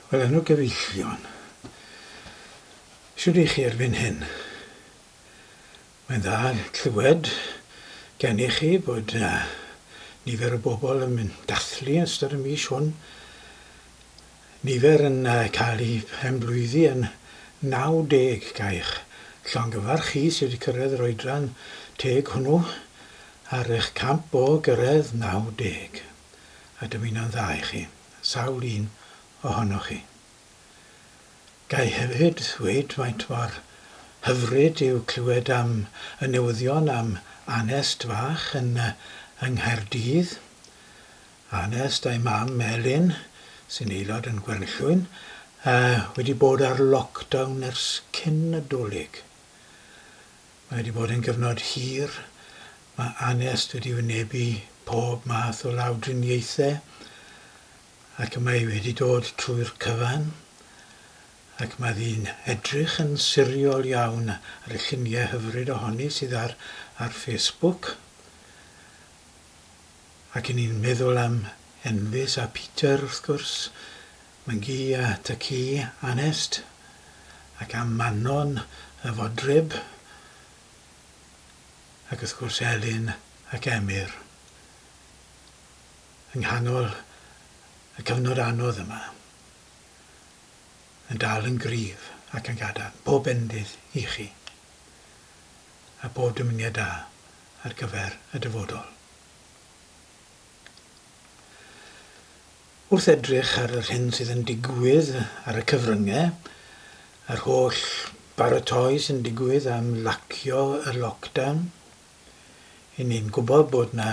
Wel, enw gyfeillion, shwd i chi erbyn hyn? Mae'n dda clywed gennych chi bod nifer o bobl yn mynd dathlu yn ystod y mis hwn. Nifer yn cael eu penblwyddi yn 90 Ga i'ch llongyfarch chi sydd wedi cyrraedd yr oedran teg hwnnw ar eich camp o gyrraedd 90. A dymuno'n dda i chi, sawl un ohonoch chi. Ga i hefyd ddweud faint mor hyfryd yw clywed am y newyddion am Anest fach yn yng Nghaerdydd. Anest a'i mam Elin, sy'n aelod yn Gwernllwyn, wedi bod ar lockdown ers cyn Nadolig. Mae wedi bod yn gyfnod hir. Mae Anest wedi wynebu pob math o lawdriniaethau Ac mae wedi dod trwy'r cyfan, ac mae ddi'n edrych yn siriol iawn ar y lluniau hyfryd ohoni sydd ar ar Facebook. Ac 'yn ni'n meddwl am Enfys a Peter wrth gwrs, Myngi a Taci Anest, ac am Manon y fodryb, ac wrth gwrs Elin ac Emyr. Yng nghanol y cyfnod anodd yma, yn dal yn gryf ac yn gadarn. Pob bendith i chi, a pob dymuniad da ar gyfer y dyfodol. Wrth edrych ar yr hyn sydd yn digwydd ar y cyfryngau, yr holl baratoi sy'n digwydd am lacio y lockdown, 'y ni'n gwybod bod 'na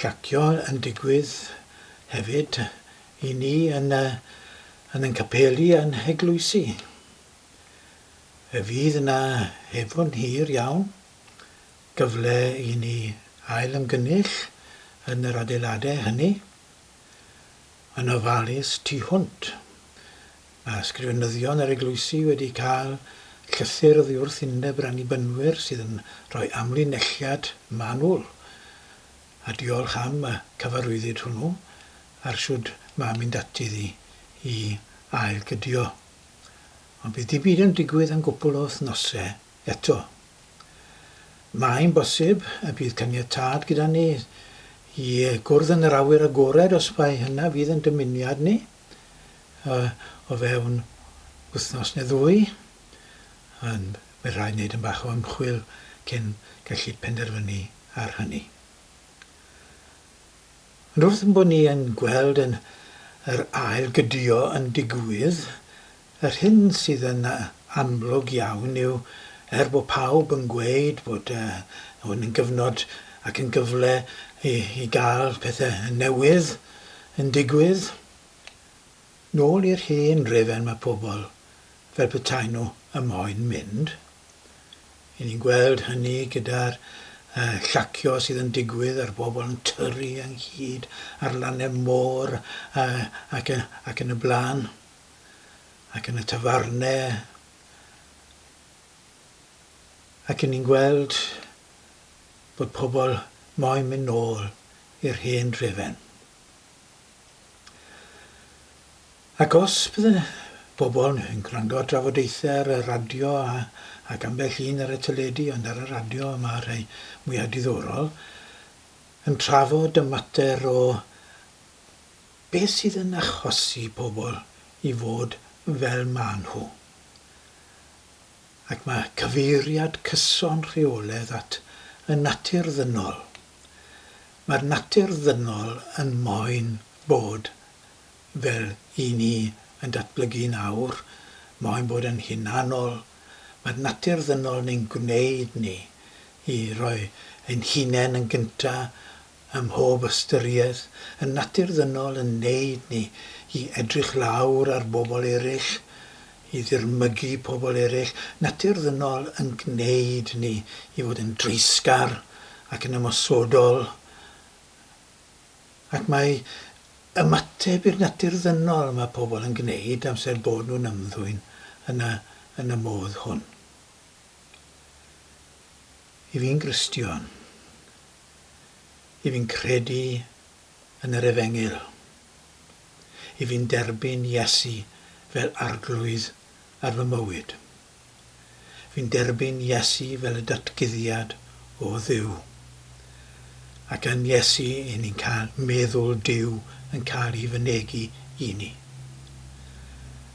Llacio yn digwydd hefyd i ni yn y yn ein capeli a'n heglwysi. Fe fydd yna hefo'n hir iawn gyfle i ni ail ymgynnull yn yr adeiladau hynny, yn ofalus tu hwnt. Mae ysgrifenyddion yr eglwysi wedi cael llythyr oddi wrth Undeb yr Annibynwyr sydd yn rhoi amlinelliad manwl, a diolch am y cyfarwyddyd hwnnw, ar shwd mae mynd ati iddi i ail gydio. Ond bydd dim byd yn digwydd am gwpwl o wythnose eto. Mae'n bosib y bydd caniatâd gyda ni i gwrdd yn yr awyr agored os mai hynna fydd yn dymuniad ni. o fewn wythnos neu ddwy, ond mae rhaid wneud yn bach o ymchwil cyn gallu penderfynu ar hynny. Ond wrth ein bod ni yn gweld yn yr ail gydio yn digwydd, yr hyn sydd yn amlwg iawn yw, er bod pawb yn gweud bod hwn yn gyfnod ac yn gyfle i, i gael pethau newydd yn digwydd, Nôl i'r hen drefen mae pobl fel petai nhw ym moyn mynd. I ni'n gweld hynny gyda'r llacio sydd yn digwydd a'r bobl yn tyrru ynghyd ar lannau môr ac, ac yn y blaen, ac yn y tafarnau. Ac i ni'n gweld bod pobl moyn mynd nôl i'r hen drefen. Ac os bydde bobl yn gwrando ar drafodaethau ar y radio a, ac ambell un ar y teledu, ond ar y radio y mae rhai mwyaf diddorol, yn trafod y mater o beth sydd yn achosi pobl i fod fel maen nhw. Ac mae cyfeiriad cyson rheoledd at y natur ddynol. Mae'r natur ddynol yn moyn bod fel i ni yn datblygu nawr, moyn bod yn hunanol. Mae'r natur ddynol yn ein gwneud ni i roi ein hunain yn gynta ym mhob ystyriaeth. Y natur ddynol yn neud ni i edrych lawr ar bobl eraill, i ddirmygu pobl eraill. Natur ddynol yn gneud ni i fod yn dreisgar ac yn ymosodol. Ac mae ymateb i'r natur ddynol mae pobl yn gneud amser bod nhw'n ymddwyn yn y, yn y modd hwn. I fi'n Gristion, i fi'n credu yn yr Efengyl. I fi'n derbyn Iesu fel Arglwydd ar fy mywyd. Fi'n derbyn Iesu fel y datguddiad o Dduw. Ac yn Iesu i ni'n cael meddwl Duw yn cael ei fynegi i ni.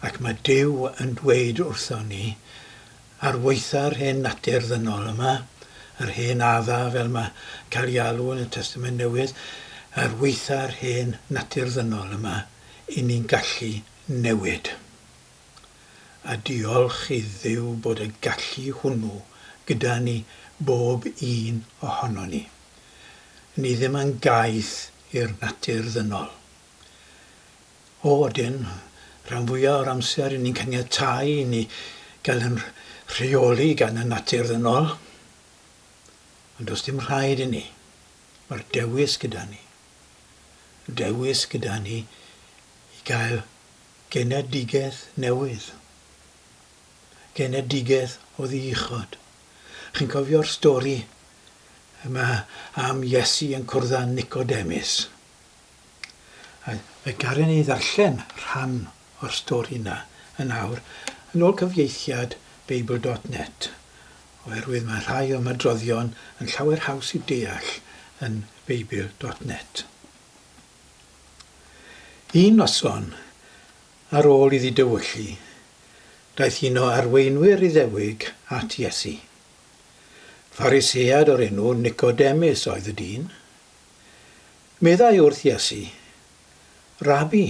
Ac mae Duw yn dweud wrthon ni, ar waetha'r hen natur ddynol yma, yr hen Adda fel mae cael ei alw yn y Testament Newydd, ar waetha'r hen natur ddynol yma, i ni'n gallu newid. A diolch i Dduw bod y gallu hwnnw gyda ni bob un ohonon ni. Ni ddim yn gaeth i'r natur ddynol. O, odyn, rhan fwya o'r amser i ni'n caniatáu i ni gael yn rheoli gan y natur ddynol. Ond does dim rhaid i ni. Mae'r dewis gyda ni. Dewis gyda ni i gael Genedigaeth newydd. Genedigaeth oddi uchod. Chi'n cofio'r stori yma am Iesu yn cwrdd â Nicodemus? A fe garen ni ddarllen rhan o'r stori yna yn awr, yn ôl cyfieithiad Beibl dot net, oherwydd mae rhai o'r ymadroddion yn llawer haws i'w deall yn Beibl dot net. Un noson, ar ôl iddi dywyllu, daeth un o arweinwyr Iddewig at Iesu. Pharisead o'r enw Nicodemus oedd y dyn. Meddai wrth Iesu, Rabi,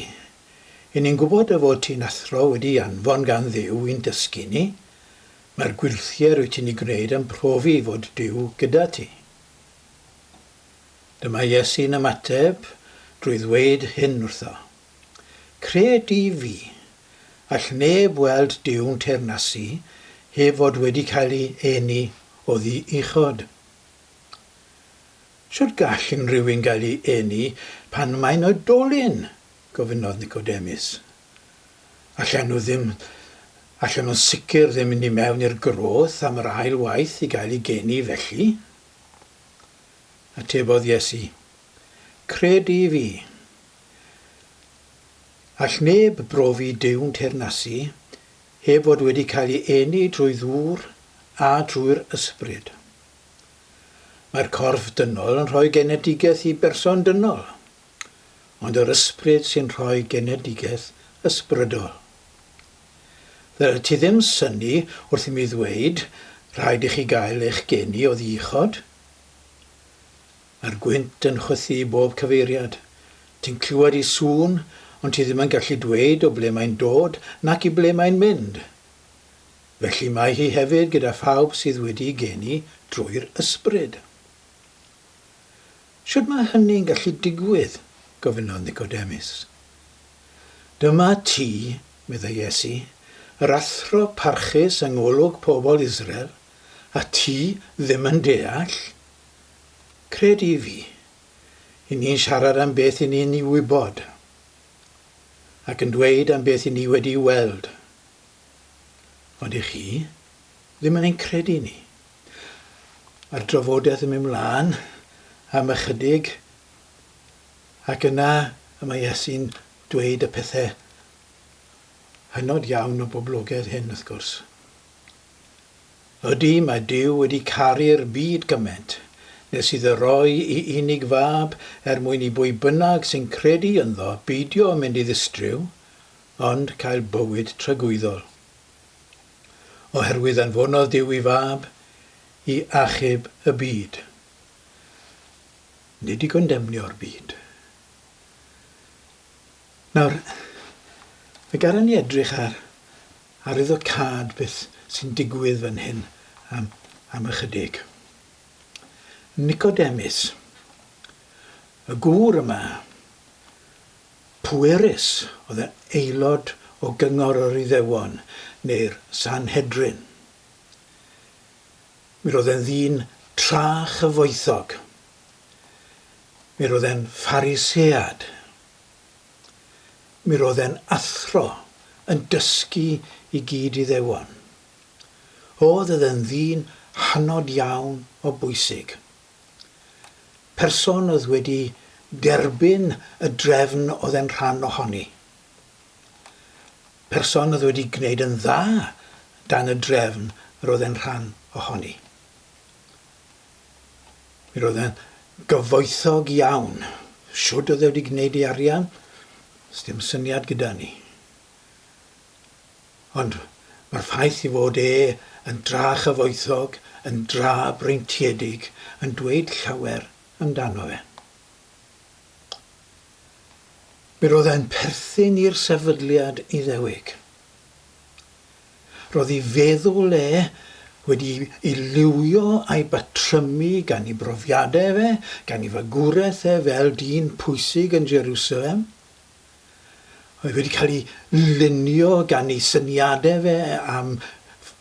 i ni'n gwybod dy fod ti'n athro wedi'i anfon gan Dduw i'n dysgu ni. Mae'r gwyrthiau rwyt ti'n eu gwneud yn profi fod Duw gyda ti. Dyma Iesu'n ymateb drwy ddweud hyn wrtho, Cred i fi, all neb weld Duw'n teyrnasu heb fod wedi cael ei eni oddi uchod. Shwt gall unrhyw un gael ei eni pan mae'n oedolyn? gofynnodd Nicodemus. Allan nhw ddim, allan nhw'n sicr ddim mynd i mewn i'r groth am yr ail waith i gael eu geni felly. Atebodd Iesu, Cred i fi. All neb brofi Duw'n teyrnasu heb fod wedi cael ei eni drwy ddŵr a drwy'r Ysbryd. Mae'r corff dynol yn rhoi genedigaeth i berson dynol, ond yr Ysbryd sy'n rhoi genedigaeth ysbrydol. Ddylet ti ddim synnu wrth i mi ddweud, 'Rhaid i chi gael eich geni oddi uchod'? Mae'r gwynt yn chwythu i bob cyfeiriad. Ti'n clywed ei sŵn, ond ti ddim yn gallu dweud o ble mae'n dod nac i ble mae'n mynd. Felly mae hi hefyd gyda phawb sydd wedi'u geni drwy'r Ysbryd. Shwt mae hynny'n gallu digwydd? gofynnodd Nicodemus. Dyma ti, meddai Iesu, yr athro parchus yng ngolwg pobl Israel, a ti ddim yn deall? Cred i fi, i ni'n siarad am beth i ni'n ei wybod, ac yn dweud am beth i ni wedi'i weld. Ond i chi, ddim yn ein credu ni. Mae'r drafodaeth yn mynd mlaen am ychydig, ac yna y mae Iesu'n dweud y pethau hynod iawn o boblogaidd hyn, wrth gwrs. Ydy, mae Duw wedi caru'r byd gymaint, nes iddo roi ei unig Fab er mwyn i bwy bynnag sy'n credu ynddo beidio â mynd i ddistryw, ond cael bywyd tragwyddol. Oherwydd anfonodd Duw ei Fab i achub y byd, nid i gondemnio'r byd. Nawr, fe garen ni edrych ar arwyddocâd beth sy'n digwydd fan hyn am, am ychydig. Nicodemus, y gŵr yma, pwerus, oedd yn aelod o gyngor yr Iddewon, neu'r Sanhedrin. Mi roedd e'n ddyn tra chyfoethog. Mi roedd e'n Pharisead. Mi roedd e'n athro, yn dysgu i gyd Iddewon. O'dd oedd e'n ddyn hynod iawn o bwysig. Person oedd wedi derbyn y drefn oedd e'n rhan ohoni. Person oedd wedi gwneud yn dda dan y drefn yr oedd e'n rhan ohoni. Mi roedd e'n gyfoethog iawn. Shwd oedd e wedi gwneud ei arian? Sdim syniad gyda ni. Ond mae'r ffaith i fod e yn dra chyfoethog, yn dra breintiedig, yn dweud llawer amdano fe. Mi roedd e'n perthyn i'r sefydliad Iddewig. Roedd ei feddwl e wedi ei liwio a'i batrymu gan ei brofiadau fe, gan ei fagwraeth e fel dyn pwysig yn Jerusalem. Oedd wedi cael ei lunio gan ei syniadau fe am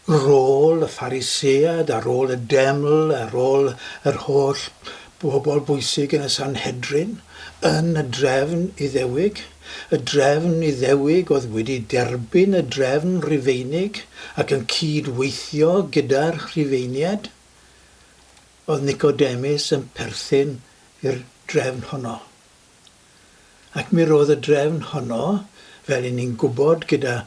rôl y Pharisead, a rôl y Deml, a rôl yr holl bobl bwysig yn y Sanhedrin, yn y drefn Iddewig. Y drefn Iddewig oedd wedi derbyn y drefn Rufeinig ac yn cyd-weithio gyda'r Rhufeiniaid. Oedd Nicodemus yn perthyn i'r drefn honno. Ac mi roedd y drefn honno, fel 'yn ni'n gwybod gyda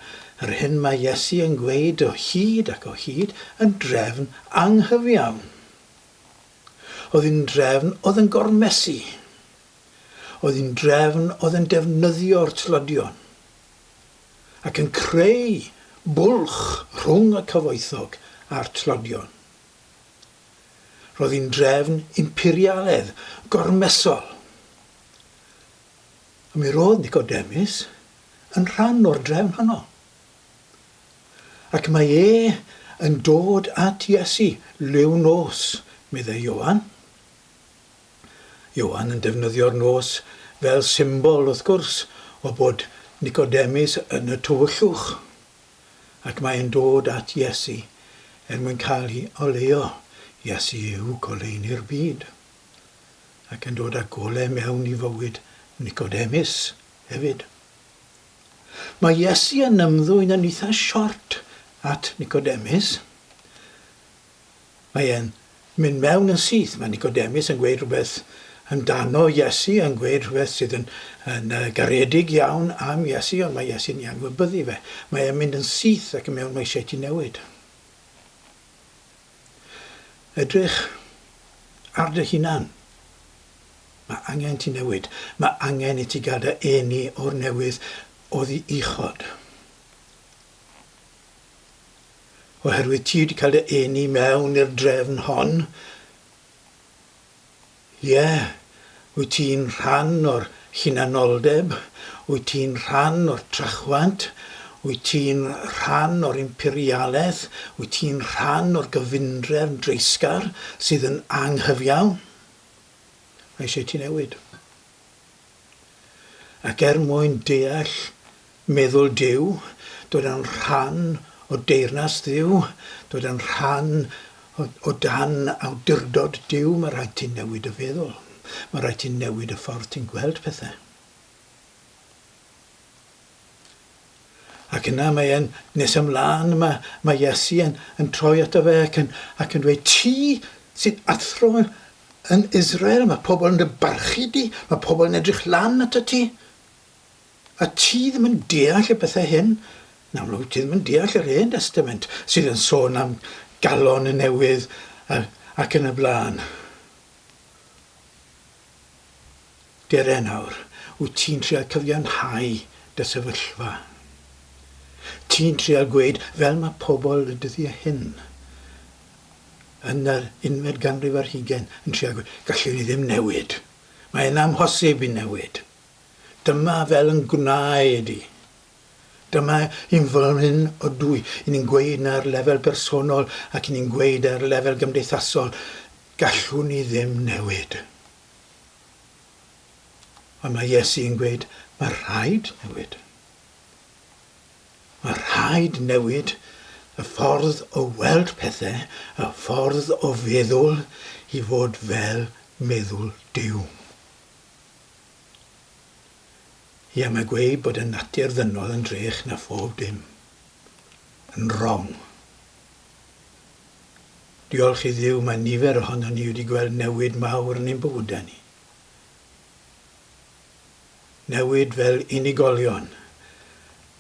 yr hyn mae Iesu yn gweud o hyd ac o hyd, yn drefn anghyfiawn. Oedd hi'n drefn oedd yn gormesu. Oedd hi'n drefn oedd yn defnyddio'r tlodion. Ac yn creu bwlch rhwng y cyfoethog a'r tlodion. Roedd hi'n drefn imperialedd, gormesol. A mi roedd Nicodemus yn rhan o'r drefn honno. Ac mae e yn dod at Iesu liw nos, meddai Ioan. Ioan yn defnyddio'r nos fel symbol, wrth gwrs, o bod Nicodemus yn y tywyllwch. Ac mae e'n dod at Iesu er mwyn cael ei oleuo. Iesu yw goleuni'r byd. Ac yn dod â gole mewn i fywyd Nicodemus hefyd. Mae Iesu yn ymddwyn yn eitha siort at Nicodemus. Mae e'n mynd mewn yn syth. Mae Nicodemus yn gweud rhywbeth amdano Iesu, yn gweud rhywbeth sydd yn, yn garedig iawn am Iesu, ond mae Iesu'n ei anwybyddu fe. Mae e'n mynd yn syth ac yn mewn, mae eisiau ti newid. Edrych ar dy hunan. Mae angen ti newid. Mae angen i ti gael dy eni o'r newydd oddi uchod. Oherwydd ti wedi cael dy eni mewn i'r drefn hon, ie, wyt ti'n rhan o'r hunanoldeb, wyt ti'n rhan o'r trachwant, wyt ti'n rhan o'r imperialaeth, wyt ti'n rhan o'r gyfundrefn dreisgar sydd yn anghyfiawn? Mae eisiau ti newid. Ac er mwyn deall meddwl Duw, dod yn rhan o deyrnas Dduw, dod yn rhan o, o dan awdurdod Duw, mae rhaid ti newid y feddwl. Mae rhaid ti newid y ffordd ti'n gweld pethau. Ac yna mae e'n nes ymlaen, mae, mae Iesu yn, yn troi ato fe ac yn, ac yn dweud, ti sy'n athro yn Israel, mae pobl yn dy barchu di, mae pobl yn edrych lan ato ti. A ti ddim yn deall y pethau hyn. Yn amlwg, ti ddim yn deall yr Hen Destament sydd yn sôn am galon y newydd ac yn y blaen. Dere nawr, wyt ti'n trial cyfiawnhau dy sefyllfa? Ti'n trial gweud, fel mae pobl y dyddiau hyn, yn yr unfed ganrif ar hugain, yn trial gweud, gallwn ni ddim newid. Mae'n amhosib i newid. Dyma fel yn gwnaed i. Dyma un fel hyn ydw i. I ni'n gweud 'na ar lefel bersonol ac i ni'n gweud ar lefel gymdeithasol, gallwn ni ddim newid. Ond mae Iesu yn gweud, mae rhaid newid. Mae rhaid newid y ffordd o weld pethau, y ffordd o feddwl i fod fel meddwl Duw. Ie, mae gweud bod y natur ddynol yn drech na phob dim yn wrong. Diolch i Dduw mae nifer ohonon ni wedi gweld newid mawr yn ein bywydau ni. Newid fel unigolion.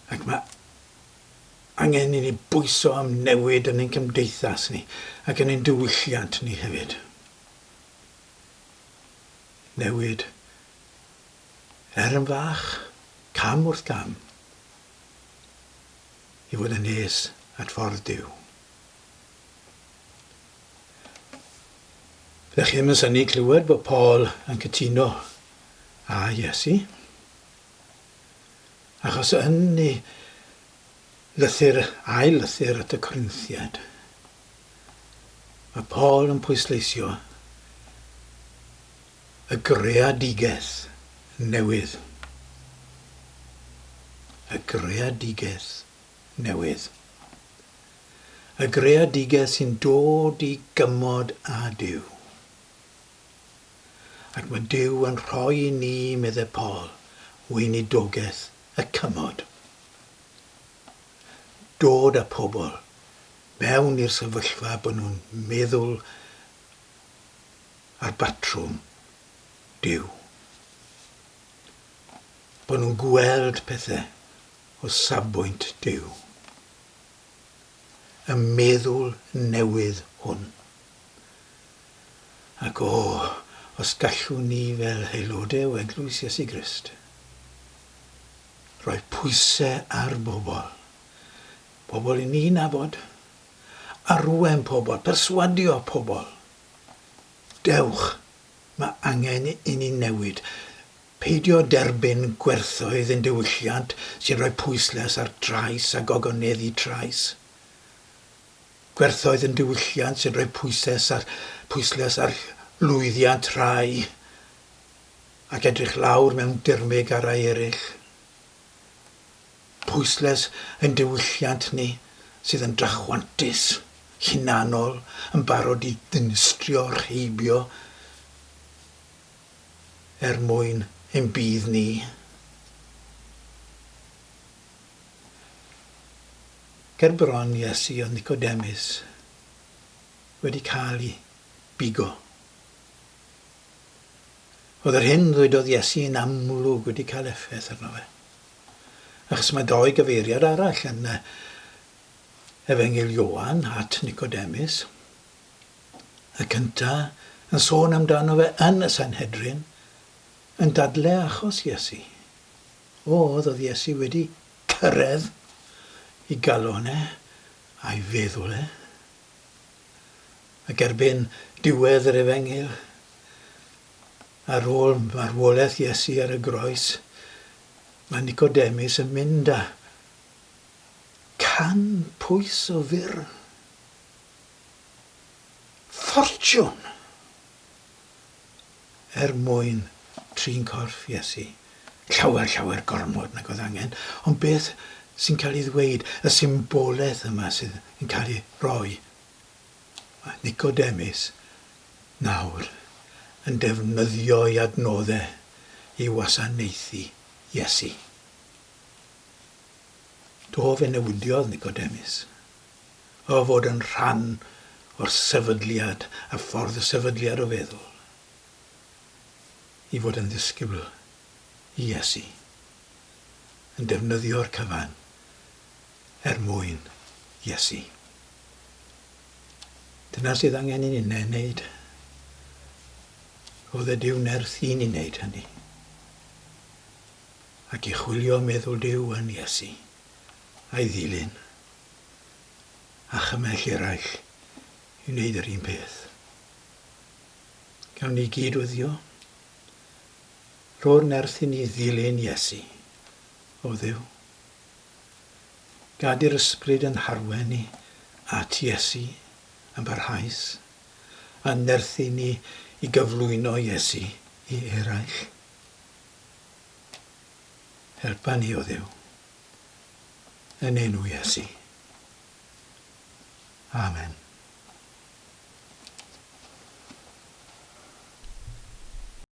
Ac mae Angen i ni bwyso am newid yn ein cymdeithas ni ac yn ein diwylliant ni hefyd. Newid, er yn fach, cam wrth gam, i fod yn nes at ffordd Duw. Fyddech chi ddim yn synnu clywed bod Paul yn cytuno â Iesu. Achos yn ei lythyr, ail lythyr at y Corinthiaid, mae Paul yn pwysleisio y greadigaeth newydd. Y greadigaeth newydd. Y greadigaeth sy'n dod i gymod â Duw. Ac mae Duw yn rhoi i ni, medde Paul, weinidogaeth y cymod. Dod â pobl mewn i'r sefyllfa bod nhw'n meddwl ar batrwm Duw. Bod nhw'n gweld pethau o safbwynt Duw. Y meddwl newydd hwn. Ac o, os gallwn ni fel aelodau o Eglwys Iesu Grist roi pwysau ar bobl, pobl i ni'n nabod, arwain pobl, perswadio pobl, dewch, mae angen i ni newid. Peidio derbyn gwerthoedd ein diwylliant sy'n rhoi pwyslais ar drais a gogoneddu trais. Gwerthoedd ein diwylliant sy'n rhoi pwyses ar, pwyslais ar lwyddiant rhai ac edrych lawr mewn dirmyg ar rai eraill. Pwyslais ein diwylliant ni sydd yn drachwantus, hunanol, yn barod i ddinistrio, rheibio, er mwyn ein budd ni. Ger bron Iesu oedd Nicodemus wedi cael ei bigo. Oedd yr hyn ddwedodd Iesu yn amlwg wedi cael effaith arno fe. Achos mae dou gyfeiriad arall yn Efengyl Ioan at Nicodemus. Y cynta yn sôn amdano fe yn y Sanhedrin, yn dadle achos Iesu. Oedd, oedd Iesu wedi cyrraedd i galon e a'i feddwl e. Ac erbyn diwedd yr Efengyl, ar ôl marwolaeth Iesu ar y groes, mae Nicodemus yn mynd â can pwys o fur. Ffortiwn! Er mwyn trin corff Iesu. Llawer, llawer gormod nag oedd angen. Ond beth sy'n cael ei ddweud, y symbolaeth yma sydd yn cael ei roi, mae Nicodemus nawr yn defnyddio ei adnoddau i wasanaethu Iesu. Do, fe newidiodd Nicodemus. O fod yn rhan o'r sefydliad a ffordd y sefydliad o feddwl, i fod yn ddisgybl i Iesu, yn defnyddio'r cyfan er mwyn Iesu. Dyna sydd angen i ninnau wneud. Rhodde Duw nerth i ni wneud hynny. Ac i chwilio meddwl Duw yn Iesu, a'i ddilyn. a chymell eraill i wneud yr un peth. Gawn ni gyd wyddio? Rho'r nerth i ni ddilyn Iesu, o Dduw. Gad i'r Ysbryd yn harwen ni at Iesu yn barhaus, a nerthu ni i gyflwyno Iesu i eraill. Helpa ni, o Dduw. Yn enw Iesu. Amen.